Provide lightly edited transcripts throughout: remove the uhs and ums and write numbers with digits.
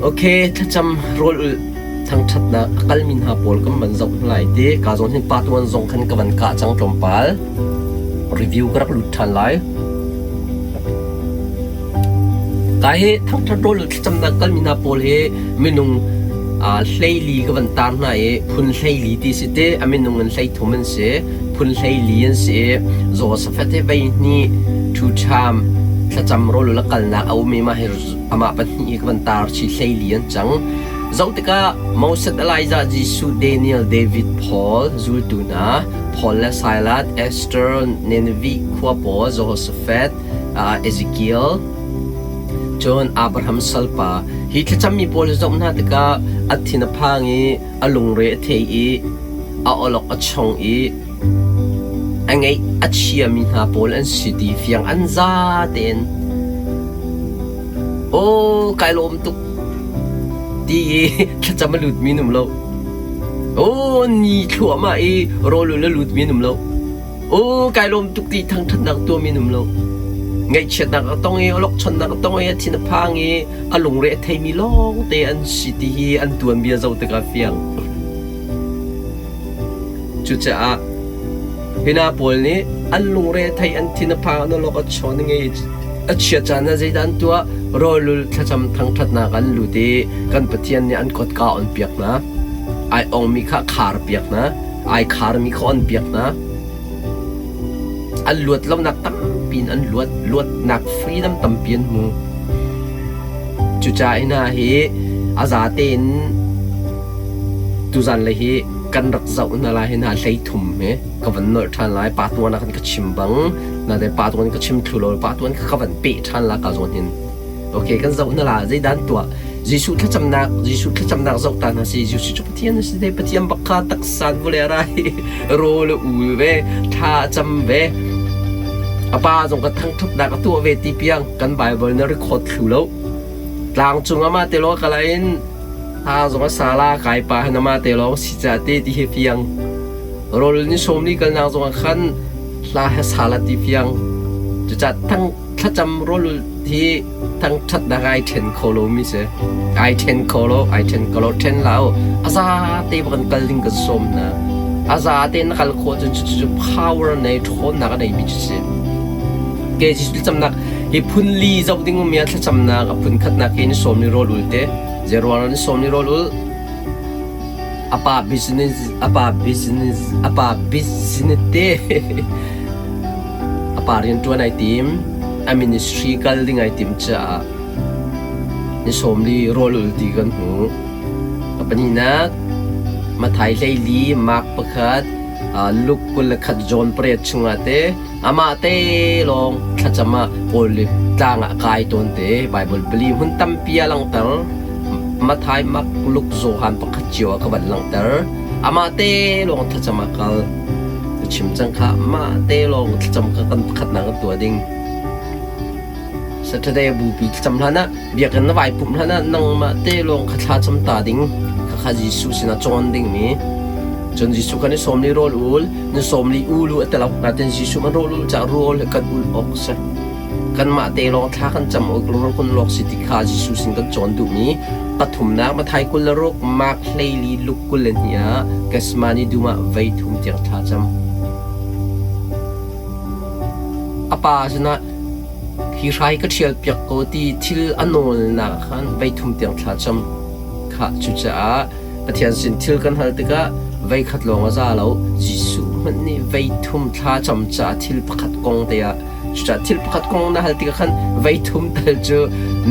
Ok, thlacam rawl ulh thangṭhatnak a kalmi hna pawl kan van zoh hna lai ti. Ka zawn hin part 1 zong khan ka van kah cang tlawmpal. Review ka rak lut ṭhan lai. Ka hi thangṭhat rawl ulh thlacamnak kalmi hna pawl hi minung hleili ka van tar hna i phun hleili ti si ti a minung in hleithum an si. Phun hleili an si i Josaphat hi vei hnih ṭhuṭham thlacam rawl ulh a kalnak a um i mah hi amah pahnih hi ka van tar chi hleili an cang. Zoh tikah Moses, Elijah, Jesuh, Daniel, David, Paul zultu hna, Paul le Silas, Esther, Nineveh khua pawl, Jehoshaphat, Ezekiel, cun Abraham salpa. Hi thlacammi pawl hi zoh hna tikah a thin a phang i a lungre a thei i a awlok a chong i A ngeih a chiami hna pawl an si ti fiang an za tein aw kai lawm tuk ti i thlacam a lutmi an um lo. Aw ni thluahmah i rawlul a lutmi an um lo. Aw kai lawm tuk ti thangṭhatnak tuahmi an um lo. Ngaihchiatnak a tong i awlokchonnak a tong i a thin a phang i a lungre a theimi lawngte an si ti hi an tuanbia zoh tikah fiang. Cucaah hi hna pawl nih an lungre a theih, an thin a phang, an awlok a chawn, a ngei a chia caan ah zeidah an tuah? Rawlul thlacam thangṭhatnak an lut i kan Pathian nih an kotka a onpiak hna. Ai ongmi kha a kharpiak hna. Ai kharmi kha a onpiak hna. An luat lonak tampi in an luat. Luatnak freedom tampi an hmu. Cucaah hi hna hi a zate in tuzan le hi kan rak zoh hna lai hi hna hleithum hi ka van nolh ṭhan lai. Pa tuan ah khan ka chim bang na pa tuan ka chim thlu lo pa tuan kha ka van peh ṭhan la ka zawn hin. Okay, kan zoh hna la zeidah an tuah? Jesuh thlacamnak Jesuh thlacamnak zoh ta hna si Jesuh cu Pathian a si te Pathian bak kha taksa vawlei a ra i rawl a ul ve thla a cam ve a pa zong ka thangṭhatnak a tuah ve ti piang kan Bible na record thlu lo tlang cung ama te lo kala in ha zong a sala kai pa han ama te lawng si ca te ti hi fiang rawl ni sawm ni kalnak zong ah khan hla he sala ti fiang cucah thang thlacam rawl hi thangṭhatnak ai ṭhen kho lomi si. Ai ṭhen kho lo, ai ṭhen kho lo, ṭhen hlah u. A za te bak in kal ding kan sawm hna. A za te na kal khawh cun cucu power nei ṭhawnnak a neimi cu si. Ke Jesuh thlacamnak hi phun li zoh ding ummi ah thlacamnak a phun khatnak hi ni sawm ni rawl ul te. Zeiruang ni sawm ni rawl ul? A pa business, a pa business, a pa business te. A pa rianṭuan ai tim. A ministry kal ding ai tim caah ni sawmli rawl ul ti kan hmu. A pahnihnak, Matthai 14, Mark pakhat, Luke 21, John pariat chungah te amah te lawng thlacam ah Olive tlang ah kai tawn te Bible pali hmun tampi a langhter. Matthai, Mark, Luke, Johan pakhat cio ah ka van langhter. Amah te lawng thlacam ah kal. Ka chim cang kha mah te lawng thlacam kha kan pakhatnak kan tuah ding. Saturday bupi thlacam hlan ah biakinn na vai pumh hlan ah nangmah te lawng kha thla cam ta ding kha kha Jesuh sinah cawn ding mi. Cun Jesuh kha ni sawm li rawl ul, ni sawm li ulu a telok natin Jesuh man rawl ul ca rawl he kan ul awk si. Kanmah te lawng thla kan cam awk rawl kun lawk si ti kha Jesuh sin kan cawn duhmi pathumnak Matthai 26 Mark 14 Luke 22 ah Gethsemane dum ah vei thum tiang thla cam. A pa sinah hi hrai ka ṭhial piak ko ti thil a nawlnak khan vei thum tiang thla cam. Khah cucaah Pathian sin thil kan hal tikah veikhat lawng a za lo. Jesuh hmanh nih vei thum thla cam caah thil pakhat kong te ah Cucaah thil pakhat kong na hal tikah khan vei thum tal cu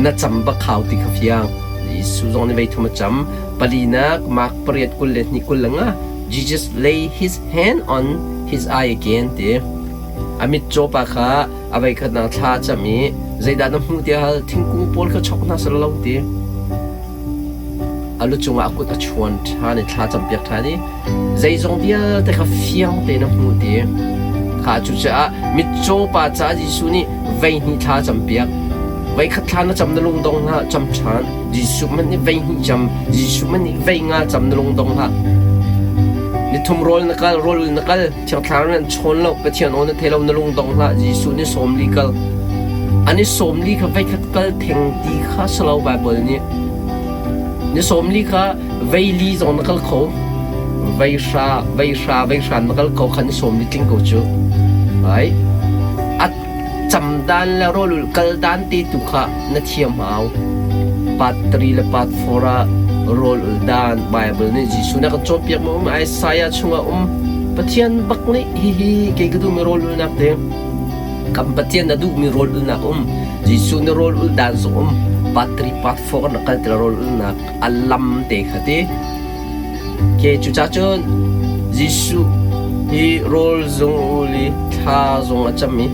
na cam bak hau ti kha fiang. Jesuh zong nih vei thum a cam. Palinak Mark pariat 22 25 Jesus lay his hand on his eye again ti. A mitcaw pa kha a veikhatnak thla a cam i zeidah na hmuh tiah hal thingkung pawl kha chok hna seh lo ti. A lu cungah a kut a chuan ṭhan i thla campiak ṭhan i zeizong vialte kha fiang tein a hmuh ti. Kha cucaah mitcaw pa caah Jesuh nih voihnih thla a campiak. Voikhat thla na cam na lungdong hlah, cam ṭhan. Jesuh hmanh nih voihnih cam, Jesuh hmanh nih voi nga cam na lungdong hlah. Nithum rawl na kal, rawl na kal, Thiang Thlarau nih an chawn lo, Pathian aw na thei lo, na lungdong hlah. Jesuh nih sawmli kal. An i sawmli kha voikhat kal theng ti kha si lo Baibal nih. Ni 40 kha vei li zong na kal kho. Vei hra, vei hra, vei hra na kal kho kha ni 40 tling ko cu. Ai. A cam dan le rawlul kal dan te tu kha na thiam hau. Part 3 le part 4 ah rawl ul dan Bible nih Jesuh na kan cawnpiak ma um Isaiah chungah um Pathian bak nih hihi kei ka duhmi rawl ulnak te Kan Pathian a duhmi rawl ulnak um. Jesuh nih rawl ul dan zong um. Part 3, part 4 kan rak kal ti rawl ulnak a lam te kha ti. Ke cucah cun Jesuh hi rawl zung ul i thla zong a cam i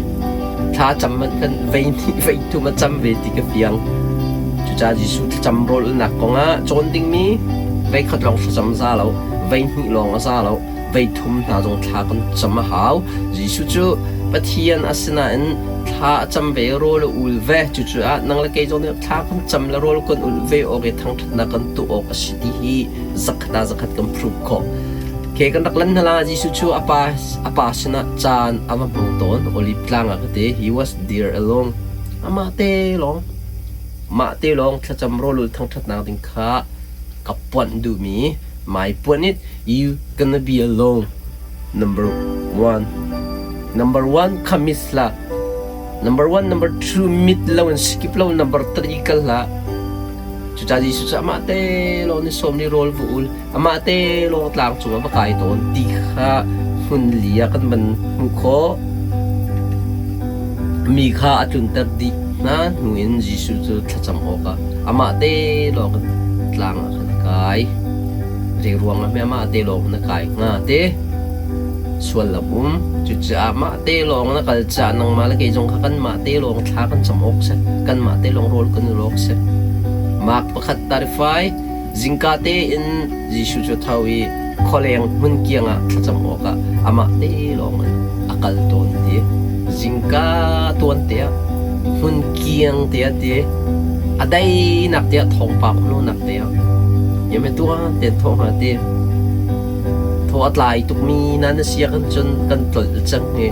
thla cam man kan vei hnih vei thum a cam ve ti ka fiang. Cucaah Jesuh thlacam rawl ulnak kongah cawn dingmi vei khat lawng thlacam za lo, vei hnih lawng a za lo. Vei thum hna zong thla kan cam a hau. Jesuh cu Pathian a si nain thla a cam ve, rawl a ul ve. Cucaah nang le kei zong nih thla kan cam le rawl kan ulh ve awk i thangṭhatnak kan tuah awk a si ti hi zakhat ah zakhat kan prove khawh. Ke kan rak lan hna la Jesuh cu a pa a pa sinah caan a va hmang tawn. Olive tlang ah ka ti. He was there alone. Amah te lawng. Mah te lawng thlacam rawlul thangṭhatnak ding kha ka puanh duhmi my puanh it you gonna be alone number one number one kha miss hlah number one number two mit lo in skip lo number three kal hlah cucaah Jesuh cu amah te lawng ni sawm ni rawl va ul amah te lawng tlang cungah va kai tawn ti kha hmun li ah kan van hmuh khawh mi kha a tlunter dih hna hnu in Jesuh cu thlacam awkah amah te lawng tlang ah khan a kai. Zei ruangah hme amah te lawng na kai hnga te? Sual lam um. Cucaah mah te lawng na kal caah nangmah le kei zong kha kanmah te lawng thla kan cam awk si. Kanmah te lawng rawl kan ul awk si. Mark pakhat 35 zingka tein Jesuh cu tho i khualeng hmun kiang ah thlacam awkah amah te lawng in a kal tawn ti. Zingka tuan te ah hmun kiang te ah ti a dainak te ah thawngpang hnunak te ah yame tuan ten thawh hnga ti. Thaw a tlai tukmi na na sia kan cun kan tlolh cang hi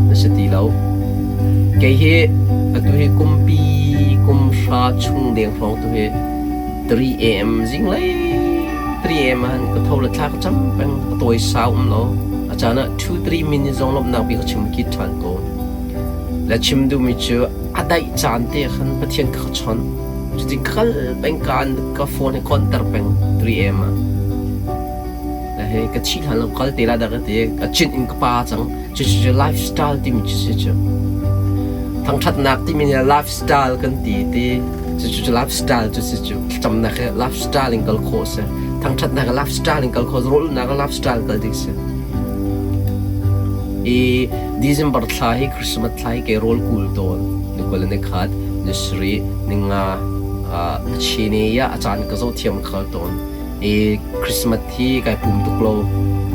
na si ti lo. Kei hi atu hi kumpi kum hra chung deng hrawng tu hi 3 a.m. zinglei 3 a.m. ah ka tho le thla ka cam peng a tawi sau um lo a caan ah 2 3 minute zong lawmhnak bik ka chim ki ṭhan ko le chim duhmi cu a daih caan te khan Pathian ka chawnh cutin kal peng kaan ka phone hi konter peng 3 a.m. ah le hei ka thih hlan lo kal te la dah ka ti ka chin in ka pa cang cu cu lifestyle timi cu si cu thangṭhatnak timi nih lifestyle kan ti ti cu cu lifestyle cu si cu thlacamnak hi lifestyle in kal khawh si thangṭhatnak hi lifestyle in kal khawh rawlulnak hi lifestyle kal ding si i December thla hi Christmas thla hi kei rawl kul tawn ni kul ni khat ni sarih ni nga a chini ya a caan ka zoh thiam khal tawn i Christmas hi kai pum tuk lo.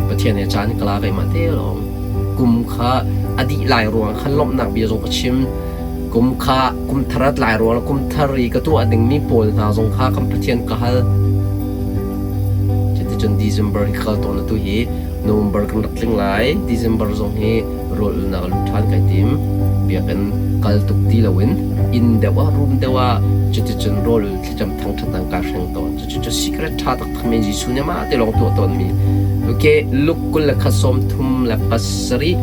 Pathian he caan ka la keimah te lawng. Kum kha a dih lai ruang khan lawmhnak bia zong ka chim. Kum kha kum thar a tlai ruang kum thar i ka tuah dingmi pawl hna zong kha kan Pathian ka hal. Cuticun December hi ka kal tawn atu hi November kan rak tling lai. December zong hi rawl ulnak lut ṭhan kai tim. Biakinn kal tuk ti loin inn deuh ah room deuh ah cuticun rawl ul thlacam thangṭhatnak kaa hreng tawn. Cucu secret ṭha taktak men Jesuh nih amah te lawng tuah tawnmi. Okay, Luke 21 37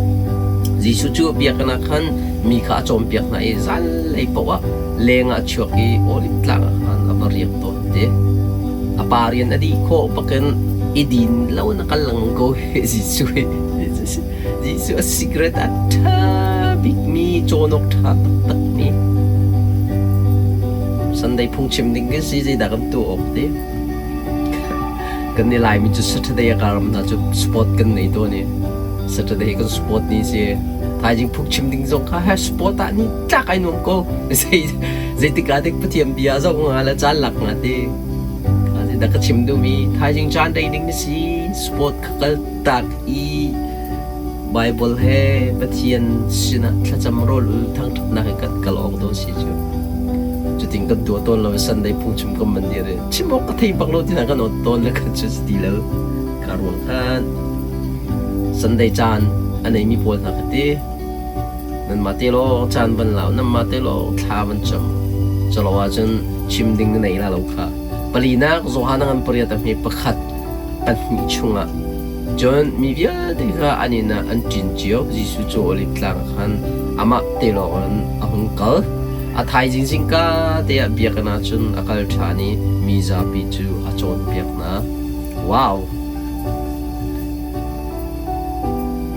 Jesuh cu biakinn ah khan mi kha a cawnpiak hna i zanlei paoh ah leng ah a chuak i Olive tlang ah khan a va riak tawn te. A pa rian a dih khawh bakin i din lo na kal lengmang ko Jesuh hi. Jesuh a secret a ṭha bikmi cawn awk ṭha taktakmi Sunday phungchim ding kan si zeidah kan tuah awk ti. Kan i Laimi cu Saturday a karam hna cu sport kan nei tawn i Saturday kan sport ni si. Thaizing phungchim ding zong kha ha sport ah ni tlak ai nuam ko. Zei zeitik ah dik Pathian bia zoh nga le caan lak nga ti. Zeidah ka chim duhmi thaizing caan rei ding na si sport kha kal tak i Baibal he Pathian sinah thlacam rawl ul thangṭhatnak he kan kal awk dawh si cu. Cutin kan tuah tawn lo i Sunday phungchim kan man dir i chim awk ka thei bak lo tina kan awt tawn le kan cu ti lo. Ka ruang khan Sunday caan a neimi pawl hna ka ti. Nanmah te lawng caan van lau, nanmah te lawng thla van cam. Calo ahcun chim ding na nei la lo kha. Palinak Johan a ngan pariat a hme pakhat pahnih chungah cun mi vialte kha an inn ah an ṭin cio. Jesuh cu Oliv tlang ah khan amah te lawngin a hung kal. A thaizing zingka te ah biakinn ah cun a kal ṭhan i mi zapi cu a cawnpiak hna. Wow!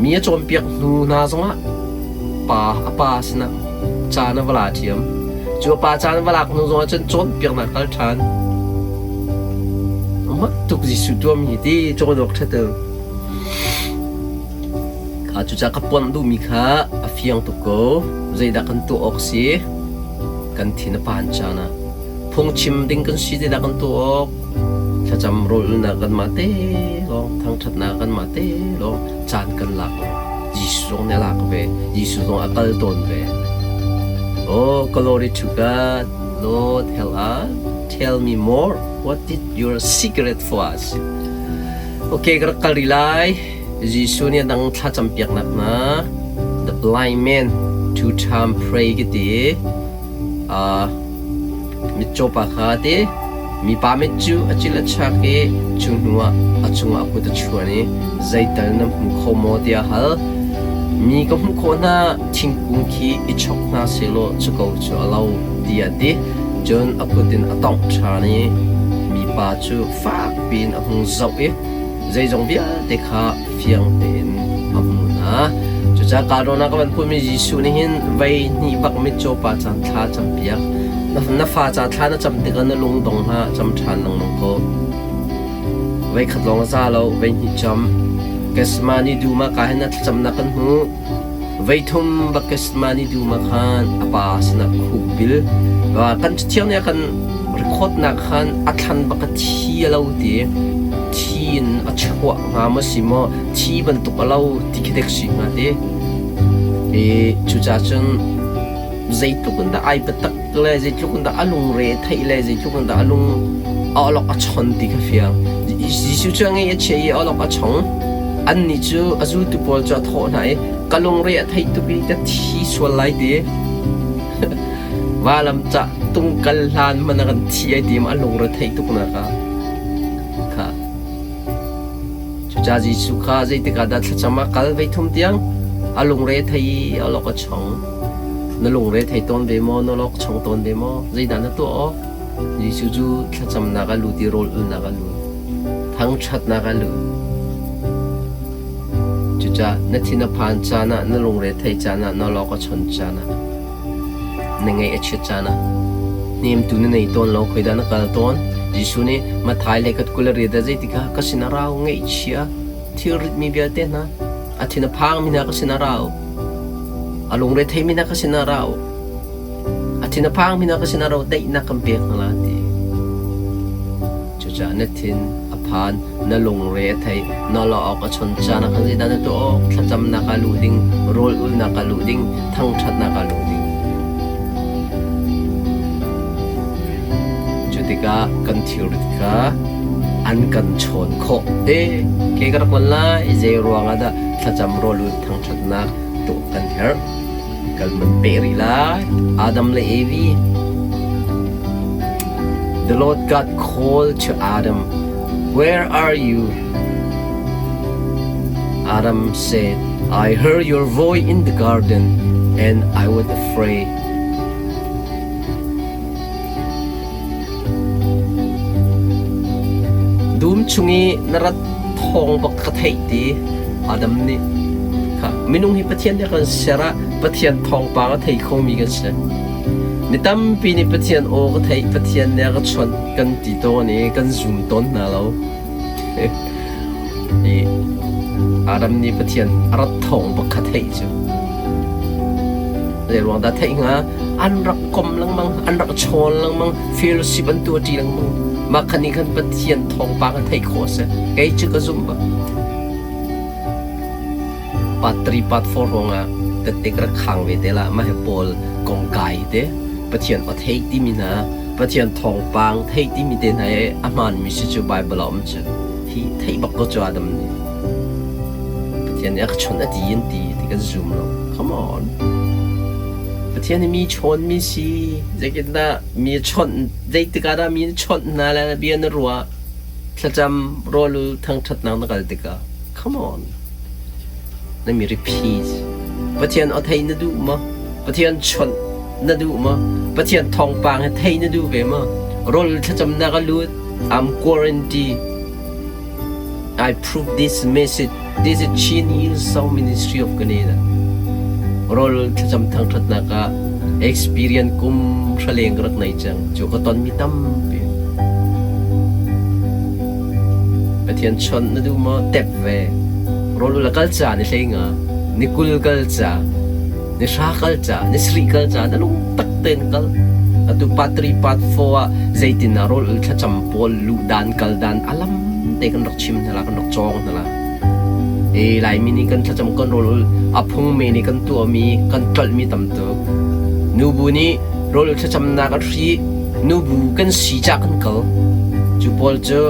Mi a cawnpiak hnu hna zongah pa a pa sinah caan a va la ṭhiam. Cu a pa caan a va lak hnu zongah cun cawnpiaknak kal ṭhan. Mak tuk Jesuh tuahmi hi ti cawn awk ṭha tuk. Kha cucaah ka puanh duhmi kha a fiang tuk ko. Zeidah kan tuah awk si? Kan thin a pan caan ah phungchim ding kan si zeidah kan tuah awk? Thlacam rawlulnak kanmah te lawng, thangṭhatnak kanmah te lawng caan kan lak awk. Jesuh zong nih a lak ve. Jesuh zong a kal tawn ve. Oh, glory to God. Lord, help us. Tell me more. What is your secret for us? Okay, ka rak kal rih lai. Jesuh nih a dang thlacam piaknak hna. The blind man two time pray ka ti. Uh, Mitcaw pa kha a ti. Mipa mit cu a cil a chak i cu hnuah a cungah a kut a chuan i zeital na hmu kho maw tiah a hal. Mi ka hmuh khawh hna, thingkung khi i chok hna sehlaw cu ko cu a lo tiah a ti. Cun a kut in a tongh ṭhan i mipa cu fak piin a hung zoh i zeizong vialte kha fiang tein a hmu hna. Cucaah kaa ah ka van putmi Jesuh nih hin vei hnih bak mitcaw pa caan thla campiak. Na fa ca thla na cam tikah na lung dong hlah, cam ṭhan lengmang ko. Vei khat lawng a za lo, vei hnih cam. Gethsemane dum ah ka hin na thlacamnak kan hmuh. Vei thum bak Gethsemane dum ah khan a pa sinah khuk bil. Kan cathiang nih a kan record nak khan a thlan bak a thi a lo ti. Thi in a chuah hnga maw si maw thi bantuk a lo ti khi dek si hnga ti. I cucaah cun zeitluk in dah ai biatak le zeitluk in dah a lungre a theih le zeitluk in dah a lung a awlok a chon ti kha fiang. Jesuh cu a ngei a chia i a awlok a chong. Annih cu a zultu pawl cu a thawh hna i ka lungre a theih tuk i ka thi sual lai ti. Valam cah tung kal hlan hmanh ah kan thi ai ti ma a lungre theih tuk nak ah. Kha. Cucaah Jesuh kha zeitik ah dah thlacam ah kal vei thum tiang a lungre thei i a lok a chong. Na lungre thei tawn ve maw? Na lok chong tawn ve maw? Zeidah na tuah awk? Jesuh cu thlacamnak a lut i rawl ulnak a lut. Thangṭhatnak a lut. Cucaah na thin a phan caan ah, na lungre theih caan ah, na lok a chon caan ah, na ngaih a chiat caan ah hnemtu na nei tawn lo khoidah na kal tawn Jesuh nih Matthai le kat 28 ah zeitikah ka sin a rau ngaihchia thilrit mi vialte hna a thin a phangmi hna ka sin a rau a lungre theimi hna ka sin a rau a thin a phangmi hna ka sin a rau daihnak kan pek hna la ti cucaah na thin a phan na lungre a theih, na lawh awk a chon caan ah khan zeidah na tuah awk? Thlacamnak ah luh ding, rawl ulnak ah luh ding, thangṭhatnak ah luh ding. Cu tikah kan thilrit kha an kan chawn khawh. Te, ke ka rak lan lai, zei ruang ah dah thlacam rawl ul thangṭhatnak tuah kan herh? Kan man peh rih lai. Adam le Evi. The Lord God called to Adam, Where are you? Adam said, I heard your voice in the garden and I was afraid. Dum chung i na rat thawng bak ka theih ti Adam nih kha minung hi Pathian nih a kan ser ah Pathian thawngpang a thei khomi kan si. Mi tampi nih Pathian aw ka theih, Pathian nih a ka chawnh kan ti tawn i kan zum tawn hna lo. I Adam nih Pathian a rat thawng bak kha theih cu. Zei ruang dah theih hnga? An rak kom lengmang, an rak chawn lengmang, fellowship an tuahṭi lengmang. Mah khan nih khan Pathian thawngpang a theih khawh a si. Kei cu ka zumh bak. Part 3, part 4 ruangah tette ka rak khang ve te la. Mah hi Paul kong kai te. Pathian aw theih timi hna, Pathian thawngpang theih timi te hna i a hmaanmi si cu Bible ah um cu. Hi theih bak ko cu Adam nih. Pathian nih a ka chawnh a ti in ti ti kan zum lo. Come on. Pathian hi mi chawnmi si. Zeitindah mi chawnh, zeitik ah dah mi na chawnh hna le bia na ruah? Thlacam rawl ul thangṭhatnak na kal tikah. Come on. Na mi repeat. Pathian aw thei na duh maw? Pathian chawnh na duh maw? Pathian thawngpang hi thei na duh ve maw? Rawl thlacamnak a lut. I'm guarantee. I prove this message. This is Chin Hill Song Ministry of Canada. Rawl thlacam thangṭhatnak ah experience kum hraleng ka rak nei cang. Cu ka tonmi tampi. Pathian chawnh na duh maw? Tep ve. Rawl ul a kal ca ni hlei nga. Ni 20 kal ca. Ni hra kal ca. Ni sarih kal ca. Na lung tak tein kal. Atu part 3, part 4 ah zeitin ah rawl ul thlacam pawl luh dan kal dan alam te kan rak chim hna la, kan rak cawng hna la. E Laimi nih kan thlacam kan rawl ul a phung me nih kan tuahmi kan tlolhmi tam tuk. Nubu nih rawl ul thlacamnak a hri nubu kan si cah kan kal. Cu pawl cu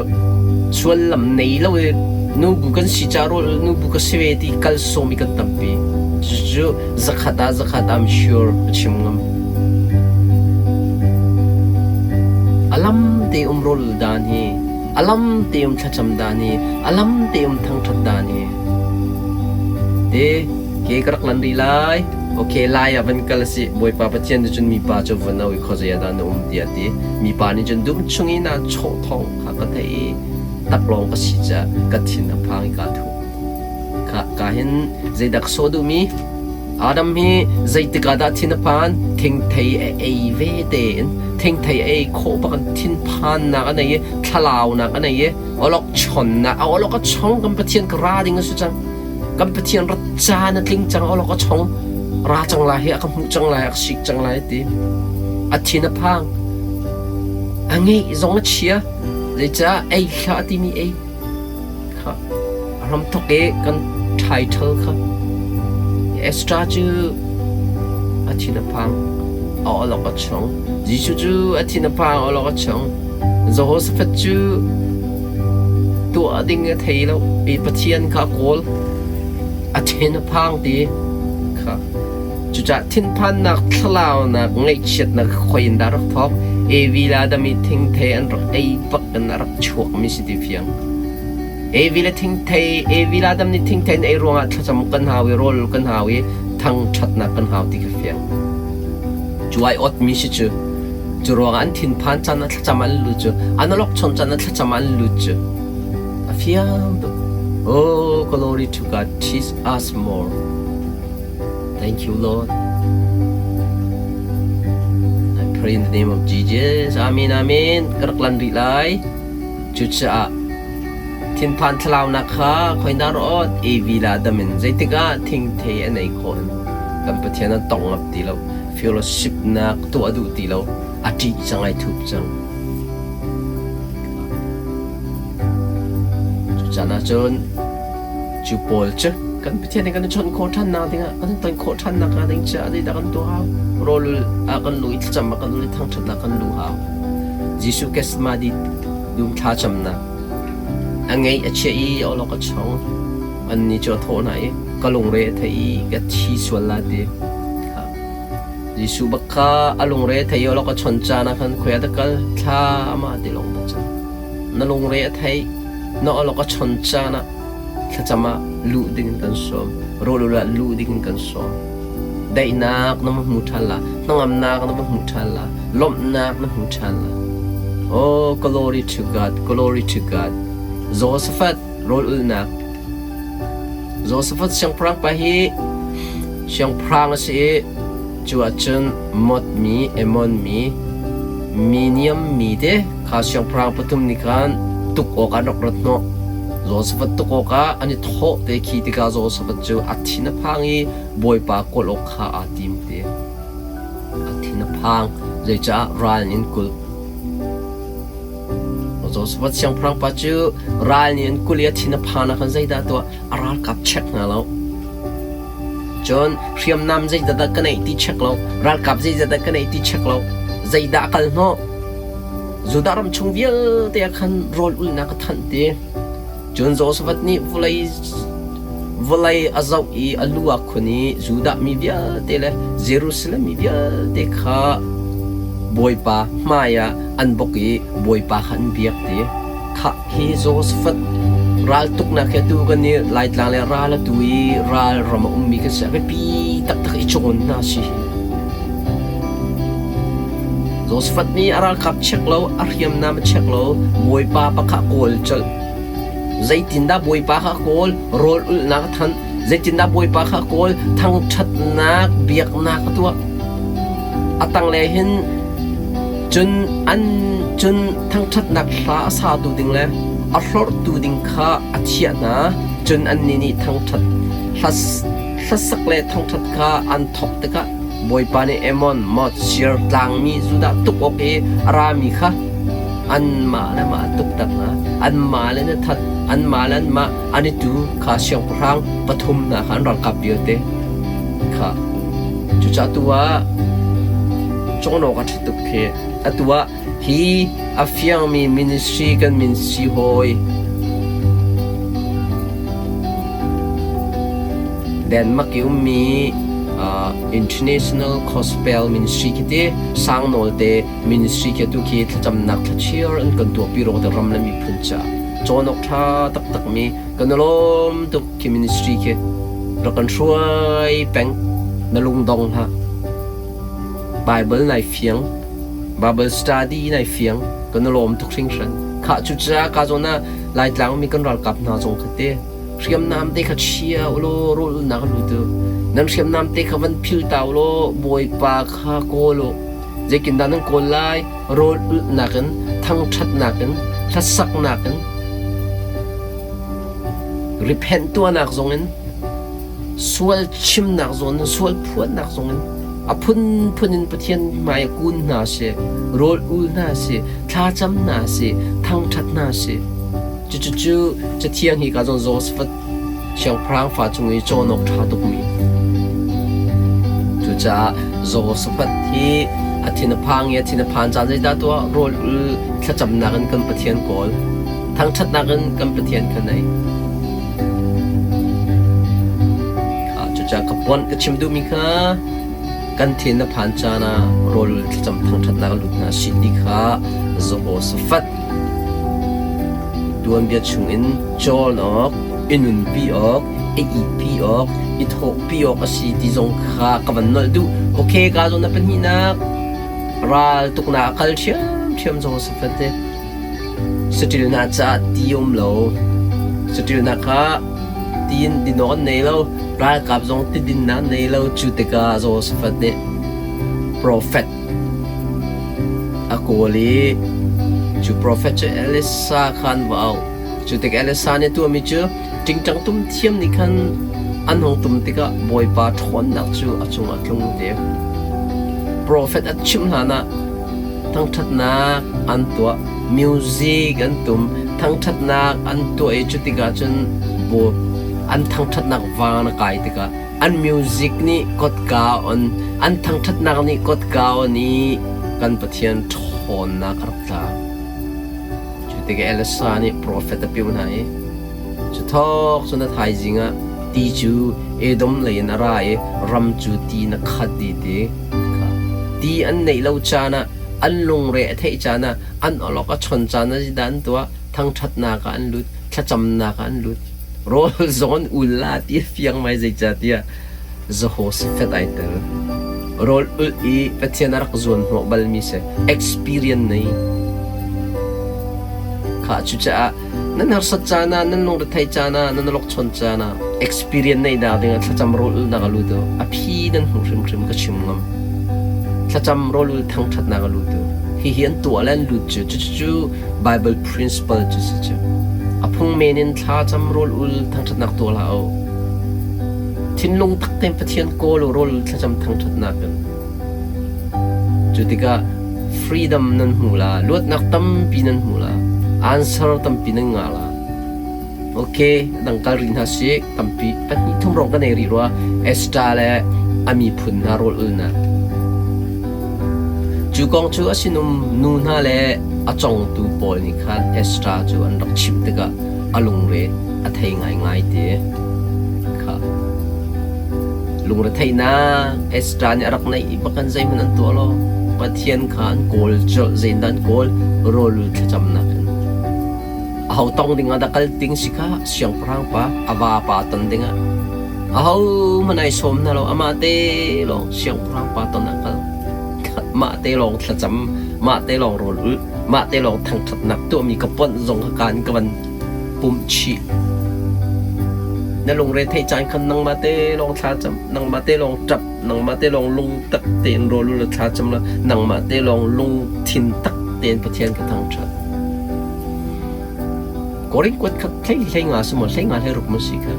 suallam nei lo i nubu kan si cah rawl ul nubu ka si ve ti kal sawm i kan tampi. Cucu zakhat ah zakhat I'm sure ka chim ngam. Alam te um rawl ul dan hi alam te um thlacam dan hi alam te um thangṭhat dan hi te ke ka rak lan rih lai okay lai ah van kal si Bawipa Pathian nih cun mipa cu van au i khuazei ah dah na um tiah ti mipa nih cun dum chung i naa chawh thawng kha ka theih i taklawng ka si caah ka thin a phang i kaa thup ka ka hin zeidah ka sawh duhmi Adam hi zeitik ah dah thin a phan? Thingthei a ei ve tein thingthei a ei khawh bak in thinphannak a nei i thlalaunak a nei i awlok chonnak a awlok a chong kan Pathian ka ra ding a si cang. Kan Pathian rat caan a tling cang awlok a chong ra cang lai hi a ka hmuh cang lai a ka sik cang lai ti. A thin a phang. A ngeih zong a chia. Zeicah ei hlah timi ei Kha a hramthawk i kan title kha Ezra cu a thin a phang, a awlok a chong. Jesuh cu a thin a phang, a awlok a chong. Jehoshaphat cu tuah ding a thei lo i Pathian kha a kawl. A thin a phang ti kha. Cucaah thinphannak, thlalaunak, ngaihchiatnak khoi in dah rak thawk? Evi le Adam i thingthei an rak ei bak in a rak chuakmi si ti fiang. Evi le thingthei, Evi le Adam nih thingthei an ei ruangah thlacam kan hau i rawl kan hau i thangṭhatnak kan hau ti kha fiang. Cu ai otmi si cu. Cu ruangah an thinphan caan ah thlacam an lut cu, an awlokchon caan ah thlacam an lut cu. A fiang tuk. Oh, glory to God, teach us more. Thank you, Lord. I pray in the name of Jesus. Amen, amen. Ka rak lan rih lai. Cucaah thinphan thlalaunak kha khoindah rawt Evi la damin zeitikah thingthei an ei khawh in kan Pathian an tong ngap ti lo. Fellowship nak tuah duh ti lo. A ṭih cang ai thup cang. Cucan ahcun Cu pawl cu kan Pathian nih kan i chawnh khawh ṭhannak dingah kan i ton khawh ṭhannak hnga ding caah zeidah kan tuah hau? Rawl ah kan lu i thlacam ah kan lu i thangṭhatnak kan lu hau. Jesuh Gethsemane dum thlacamnak a ngeih a chiah i awlok a chong. Annih cu a thawh hna i ka lungre a thei i ka thi sual la ti. Jesuh bak kha a lungre a thei i awlok a chon caan ah khan khoi ah dah kal thla amah ti lawng ka cam. Na lungre a thei na awlok a chon caan ah Thlacam ah luh dingin kan sawm. Rawl ah luh dingin kan sawm. Daihnak na va hmu ṭhan la. Hnangamnak na va hmu ṭhan la. Lawmhnak na hmu ṭhan la. Oh, glory to God, glory to God. Josaphat rawl ulnak. Josaphat siangpahrang pa hi siangpahrang a si i cu ahcun Mot mi, Ammon mi, Miniam mi te Kha siangpahrang pathum nih khan tuk awkah an rak rat hnawh. Josaphat tuk awkah an i thawh te khi tikah Josaphat cu a thin a phang i Bawipa kawl awk kha aa tim te. A thin a phang, zeicah ral nih an kulh. Josaphat siangpahrang pa cu ral nih an kulh i a thin a phan ah khan zeidah a tuah? A ralkap check hna lo. Cun hriamnam zeidah dah ka neih ti check lo, ralkap zeidah dah ka neih ti check lo, zeidah a kal hnawh? Judah ram chung vialte ah khan rawl ulnak a thanh ti. Cun Jehoshaphat nih vawlei Vawlei a zoh i a lu aa khun i Judah mi vialte le Jerusalem mi vialte kha Bawipa hmaiah an bawk i Bawipa kha an biak ti. Khah hi Jehoshaphat raltuknak hi atu kan i Laitlang le ral atu i ral ram a ummi kan si. A biapi taktak i cawn hna si hi. Jehoshaphat nih a ralkap check lo, a hriamnam a check lo, Bawipa pakha kawl colh. Zeitindah Bawipa kha kawl, rawl ulhnak a thanh. Zeitindah Bawipa kha kawl, thangṭhatnak biaknak a tuah. A tanglei hin cun an cun thangṭhatnak hla a satu ding le a hlorhtu ding kha a thiah hna. Cun annih nih thangṭhat hlasak le thangṭhat kha an thawk tikah Bawipa nih Ammon, Moab, Seir tlangmi Judah tuk awk i a rami kha anmah le mah a tukter hna. Anmah le na that, anmah le anmah an i tu kha siangpahrang pathumnak kha an ralkap vialte kha. Cucaah tu ah cawn awk a ṭha tuk khi. Atu ah hi a fiangmi ministry kan min si hawi. Denmark i ummi International Gospel Ministry khi ti sangnawl te ministry khi atu khi thlacamnak thlachiar an kan tuahpi ro te ram le miphun ca cawn awk ṭha taktak mi kan i lawm tuk khi ministry khi rak kan hruai peng na lungdong hlah Bible nai fiang Bible study nai fiang kan i lawm tuk hringhran khah cucaah ka zawn ah Laitlang mi kan ralkap hna zong kha te hriamnam te kha chia ulaw rawl ulnak a lut u nan hriamnam te kha van phil ta ulaw Bawipa kha kawl u Zeitindah nan kawl lai? Rawl ulhnak in, thangṭhatnak in, hlasaknak in, repent tuahnak zongin, sual chimnak zongin, sual phuannak zongin, a phunphun in Pathian hmai kun hna sih, rawl ul hna sih, thlacam hna sih, thangṭhat hna sih. Cucu Cathiang hi ka zawn Joseph Siangpahrang fa cung i cawn awk ṭha tukmi. Cucaah Jehoshaphat hi a thin a phang i a thin a phan caan zeidah tuah rawl ul thlacamnak in kan Pathian kawl thangṭhatnak in kan Pathian kha naih. Cucaah ka puan ka chim duhmi kha kan thin a phan caan ah rawl ul thlacam thangṭhatnak lut hna sih ti kha Jehoshaphat Tuanbia chungin cawn awk, i nunpi awk, i ihpi awk, i thawhpi awk a si ti zong kha ka van nolh duh. Okay, ka zawn na pahnihnak ral tuknak a kal ṭhiamṭhiam Jehoshaphat te. Saṭil hna caah ti um lo. Saṭil hna kha ti in din awk an nei lo. Ralkap zong ti dinnak an nei lo. Cu tikah Jehoshaphat nih profet A kawl i cu profet cu Elisha kha an va auh. Cu tik Elisha nih a tuahmi cu ṭingṭang tum thiam nih khan an hung tum tikah Bawipa ṭhawnnak cu a cungah a tlung ti. Profet a chimh hlanah thangṭhatnak an tuah, music an tum, thangṭhatnak an tuah i cu tikah cun an thangṭhatnak van a kai tikah An music nih kotka on, an thangṭhatnak nih kotka on i kan Pathian ṭhawnnak a rak tla. Cu tikah Elisha nih profet a piu hna i cu thawk cun a thaizing ah ti cu Edom lei in a ra i ram cu ti in a khat dih ti. Ti an neih lo caan ah an lungre a theih caan ah an awlok a chon caan ah zeidah an tuah? Thangṭhatnak ah an lut, thlacamnak ah an lut. Rawl zong an ul la ti a fiang mai zeicahtiah Jehoshaphat ai tel. Rawl ulh i Pathian a rak zuan hnawh balmi si experience nei. Kha cucaah nan harsat caan ah nan lungretheih caan ah nan lawkchon caan ah experience neih nak dingah thlacam rawl ulhnak a lut u. A phi nan hmuh hrimhrim ka chim ngam. Thlacam rawl ul thangṭhatnak a lut u. Hihi an tuah le an lut cu cucu Bible principle cu si cu. A phung men in thlacam rawl ul thangṭhatnak tuah hlah u. Thinlung tak tein Pathian kawl u rawl ul thlacam thangṭhatnak in. Cu tikah freedom nan hmu la, luatnak tampi nan hmu la, answer tampi nan ngah la. Ok, dang kal rih hna sih, tampi pahnih thum rong ka nei rih rua. Esther le a miphun hna rawl ulnak. Cu kong cu a sinum nu hna le a congtu pawl nih khan Esther cu an rak chimh tikah a lungre a thei ngaingai ti. Lungretheihnak Esther nih a rak neih i bakan zeihmanh an tuah lo. Pathian kha an kawl colh, zeidah an kawl? Rawlul thlacamnak in. Aho tong ding ah dah kal ding si kha siangpahrang pa, a vapa ton ding ah. Aho hmanh ai sawm hna lo, amah te lawng siangpahrang pa ton ah kal. Mah te lawng thlacam, mah te lawng rawl ulh, mah te lawng thangṭhatnak tuahmi ka ponh zong kha kaan ka van pumh chih. Na lungre theih caan khan nangmah te lawng thla cam, nangmah te lawng ṭap, nangmah te lawng lungtak tein rawl ul thla cam la, nangmah te lawng lungthin tak tein Pathian ka thangṭhat. Korin kuat khat hlei hlei nga si maw hlei nga hlei ruk ma si kha.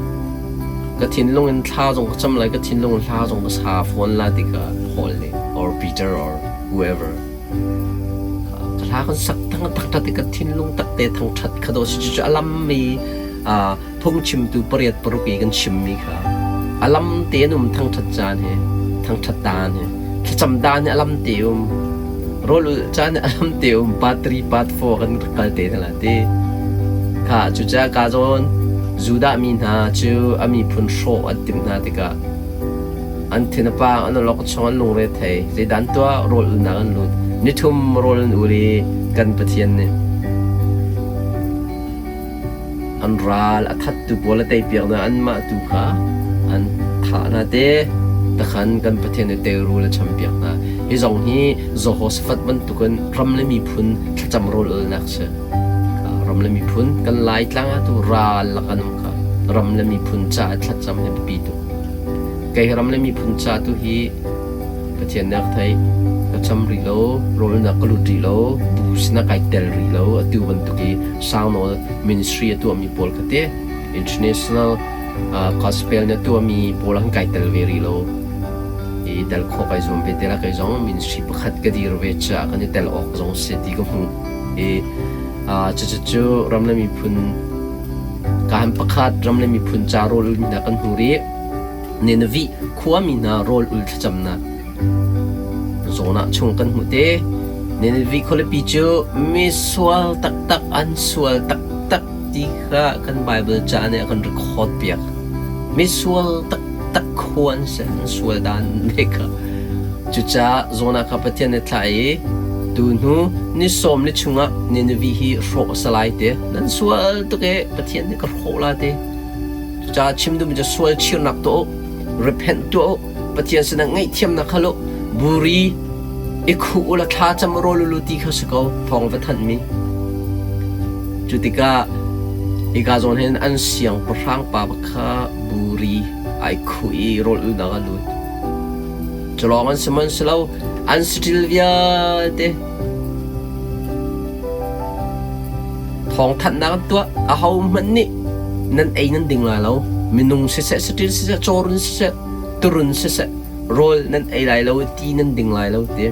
Ka thinlung in thla zong ka cam lai, ka thinlung in hla zong ka sa fawn la tikah Paul nih or Peter or whoever Ka hla kan sak thangṭhat i ka thinlung takte thangṭhat kha dawh si. Cucu a lammi phungchimtu pariat paruk i kan chimmi kha a lam tein um thangṭhat caan hi, thangṭhat daan hi, thlacam daan hi a lam te um, rawl ulh caan hi a lam te um, part 3, part 4 kan rak kal te hna la ti. Kha cucaah ka zawn Judah mi hna cu a miphun hrawh an timh hna tikah An thin a pang, an awlok a chong, an lungre a thei. Zeidah an tuah? Rawl ulnak an lut. Nithum rawl an ul i kan Pathian nih an ral a thattu pawl a teipiak hna, anmah tu kha an thah hna te. Takhan kan Pathian nih teirul a champiak hna. Hi zong hi Jehoshaphat bantukin ram le miphun thlacam rawl ulnak si. Ram le miphun kan Laitlang ah tu ral lak an um kha. Ram le miphun caah thlacam hi biapi tuk. Kei ram le miphun ca tu hi Pathian nih a ka theih. Ka cam rih lo, rawlnak ka lut rih lo, bu sinah kai tel rih lo. Atu bantuk i Sangnawl ministry a tuahmi pawl kha te international gospel nih a tuahmi pawl ah khan kai tel ve rih lo. I tel khawh kai zuam ve te la kei zong ministry pakhat ka dir ve caah kan i tel awk zong si ti ka hmuh. I cucu ram le miphun Kaan pakhat ram le miphun ca rawl ulmi hna kan hmu rih. Nineveh khuami hna rawl ul thlacamnak zawn ah chung kan hmuh te. Nineveh khualipi cu misual taktak an sual taktak ti kha kan Bible ca nih a kan record piak. Misual taktak khua an si, an sual dan ne kha. Cucaah Jonah kha Pathian nih thlah i tuhnu ni sawm li chungah Nineveh hi hrawh a si lai ti. Nan sual tuk i Pathian nih ka hrawh la ti. Cucaah chim duhmi cu sual chirnak tuah u, repent tuah u, Pathian sinah ngaihthiamnak hal u, buri i khuh u la thla cam rawl u ti kha si ko thawng va thanhmi. Cu tikah hika zawn hin an siangpahrang pa kha buri ai khuh i rawl ulnak a lut. Culawng an si man si lo, an saṭil vialte thawngthanhnak an tuah. Ahohmanh nih nan ei nan ding lai lo. Minung siseh, saṭil siseh, cawrun siseh, turun siseh, rawl nan ei lai lo i ti nan ding lai lo ti.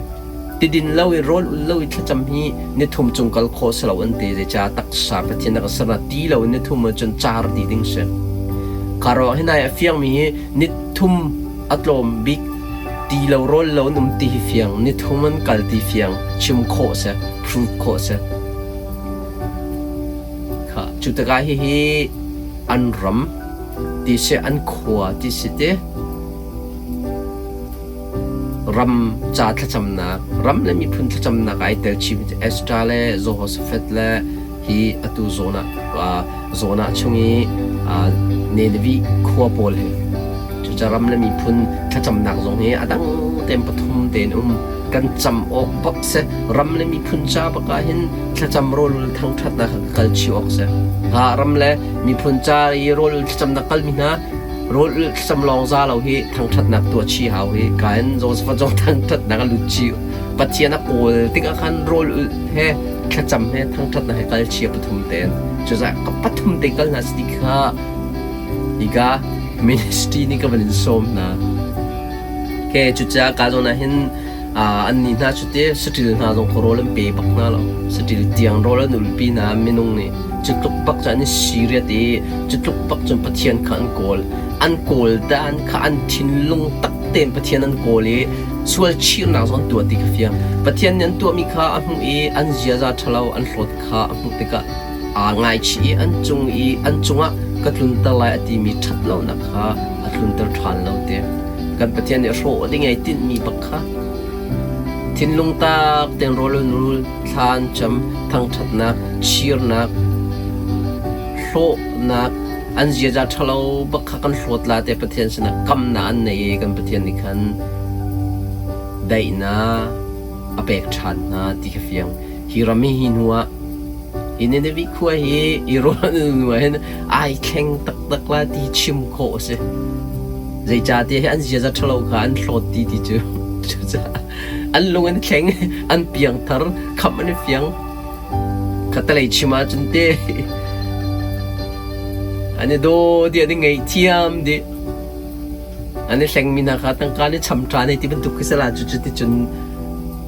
Tidin lo i rawl ul lo i thlacam hi nithum cung kal khawh si lo an ti. Zeicah taksa Pathian a ka ser ti lo in nithum ahcun car ti ding si. Kha ruang hi nai a fiangmi hi nithum a tlawm bik ti lo rawl lo an um ti hi fiang nithum an kal ti fiang chim khawh si prove khawh si kha cu tikah hihi an ram ti si an khua ti si te ram ca thlacamnak ram le miphun thlacamnak ai tel chim Esther le Jehoshaphat le hi atu zawn ah zawn ah chung i Nineveh khua pawl hi cuca ram le miphun thlacamnak zong hi a dang tein pathum tein um kan cam awk bak si ram le miphun ca bak ah hin thlacam rawl thangṭhatnak kha kal chih awk si ha ram le miphun ca i rawl thlacamnak kalmi hna rawl thlacam lawng za lo hi thangṭhatnak tuah chi hau hi kain Joseph zong thangṭhatnak a lut chi Pathian a kawl tikah khan rawl ulh he thlacam he thangṭhatnak he kal chia pathum tein cucaah ka pathum te kal hna si kha hika ministry nih ka van in sawm hna ke cucaah ka zawn ah hin an nih hna cu te saṭil hna zong kha rawl an pe bak hna lo saṭil tiang rawl an ulpi hna minung nih cu tluk bak cu an i serious i cu tluk bak cun Pathian kha an kawl an kawl dan kha an thinlung tak tein Pathian an kawl i sual chirnak zong an tuah ti kha fiang. Pathian nih an tuahmi kha a hmuh i an ziaza ṭhalo an hlawt kha a hmuh tikah aa ngaichih i an cung i an cungah ka tlunter lai a timi ṭhatlonak kha a tlunter ṭhan lo ti. Kan Pathian nih hrawh ding ai tinhmi bak kha. Thinlung tak tein rawl an rul, thla an cam, thangṭhatnak, chirnak, hlawhnak, an ziaza ṭhalo bak kha kan hlawt la te Pathian sinah kamnak an nei i kan Pathian nih khan daihnak a pek ṭhan hna ti kha fiang. Hi ram hi hi hnu ah hi Nineveh khua hi i rawl an hnu ah hin ai thleng taktak la ti chim khawh a si. Zeicahtiah hi an ziaza ṭhalo kha an hlawt ti ti cu cucaah an lung an thleng, an piangthar, khamh an i fiang. Khatalei chim ahcun te an i daw dih, an i ngaihthiam dih. An i hlengmi hna kha tangka nih cham ṭhan hei ti bantuk khi si la cucu ticun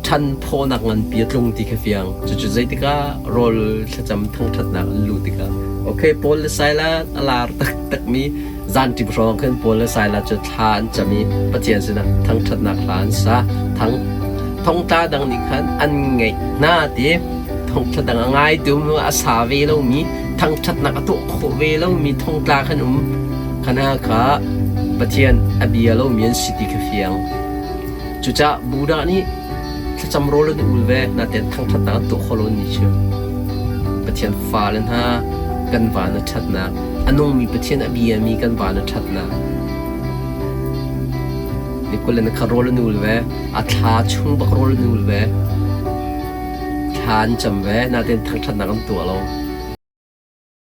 ṭhan phawnak nganpi a tlung ti kha fiang. Cucu zeitikah rawl thlacam thangṭhatnak an luh tikah okay Paul le Silas a lar taktakmi zanṭim hrawng khin Paul le Silas cu thla an cam i Pathian sinah thangṭhatnak hla an sa. Thang thongtla dang nih khan an ngaih hna ti thongtla dang a ngaitu a sa ve lomi thangṭhatnak a tuah khawh ve lomi thongtla khan um khana kha Pathian a bia lomi an si ti kha fiang. Cucaah Buddha nih thlacam rawl an ul ve natein thangṭhatnak an tuah khawh lo ni cu. Pathian fale hna kan van a ṭhatnak, a nungmi Pathian a biami kan van a ṭhatnak. Ni kul in kha rawl an ul ve, a thla chung bak rawl an ul ve, thla an cam ve, natein thangṭhatnak an tuah lo.